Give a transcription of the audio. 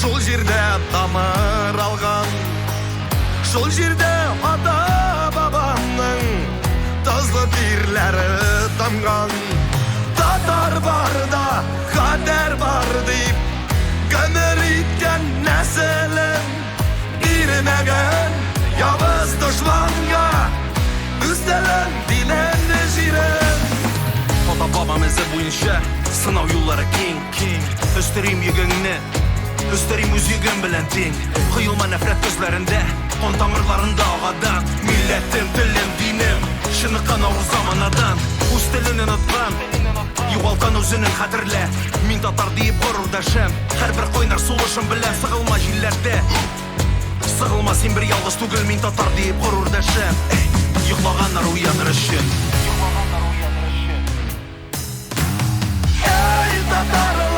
Шул җирдә тамыр алган. Шул җирдә ата бабамның тозлы тирләре тамган. Татар бар да, хәтәр бар дип, гомер иткән нәселем бирмәгән явыз дошманга үз телен, динен, җирен. Ата бабам эзе буенча сынау юллары киң, киң. Өстерим йөгеңне, өстерим үз йөгем белән тиң. Коелма нәфрәт көзләрендә, кан тамырларында агадан. Милләтем, телем, динем, чыныккан авыр заманадан. Үз телен оныткан, югалткан үзенең хәтерлә. Мин татар диеп горур дәшәм, һәрбер кайнар сулышым белән сыгылма җилләрдә. Сыгылма син бер ялгыз түгел, мин татар диеп горур дәшәм. Йоклаганнар уяныр өчен. Эй, татарлар!